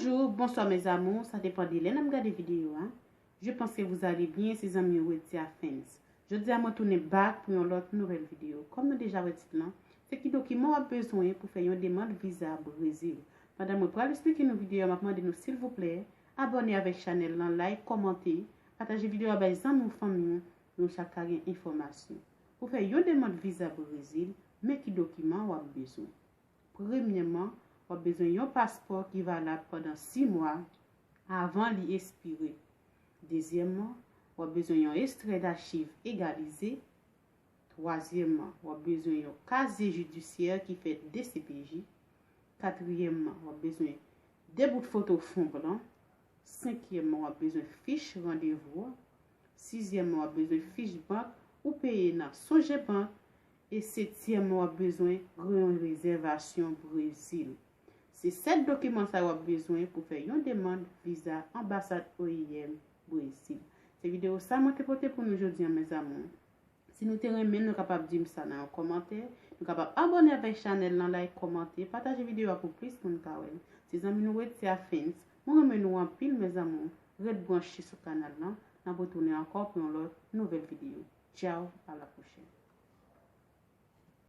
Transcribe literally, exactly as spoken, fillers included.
Bonjou, bonswa mes amours, sa depann de lè n ap gade videyo a. Je pense que vous allez bien, se zanmi w Wetia Fans. Jodi a mwen tounen back pou yon lòt nouvèl videyo. Kòm nou deja wè tit lan, se ki dokiman w ap bezwen pou fè yon demann viza Brezil. Pandan mwen pral esplike nou videyo a, m ap mande nou silvouplè abòne avèk chanèl lan, like, kòmante, pataje videyo a bay zanmi w, fanmi w, pou nou chak ka gen enfòmasyon. Pou fè yon demann viza Brezil, men ki dokiman w ap bezwen. Premyèman, w ap bezwen yon paspò ki valab pandan sis mwa avan li espire. Dezyèmman, w ap bezwen yon ekstrè dachiv egalize. Twazyèmman, w ap bezwen yon kazye jidisyè ki fèt D C P J. Katriyèmman, w ap bezwen de bout foto fon blan. Senkyèmman, w ap bezwen fich randevou a. Sizyèmman, w ap bezwen fich bank ou peye nan Sonje Bank. E setyèmman, w ap bezwen yon rezèvasyon Brezil. Se sèt dokiman sa yo w ap bezwen pou fè yon demann viza anbasad O I M Brezil. Se videyo sa mwen te pote pou nou jodi a, mes amours. Si nou te renmen, nou kapab di m sa nan yon kòmantè. Nou kapab abòne avèk chanèl lan, like, kòmante, pataje videyo a pou plis moun ka wè l. Se zanmi nou Wetia Fans. Mwen renmen nou anpil, mes amours. Ret branche sou kanal lan. N ap retounen ankò pou yon lòt nouvèl videyo. Ciao, à la prochaine.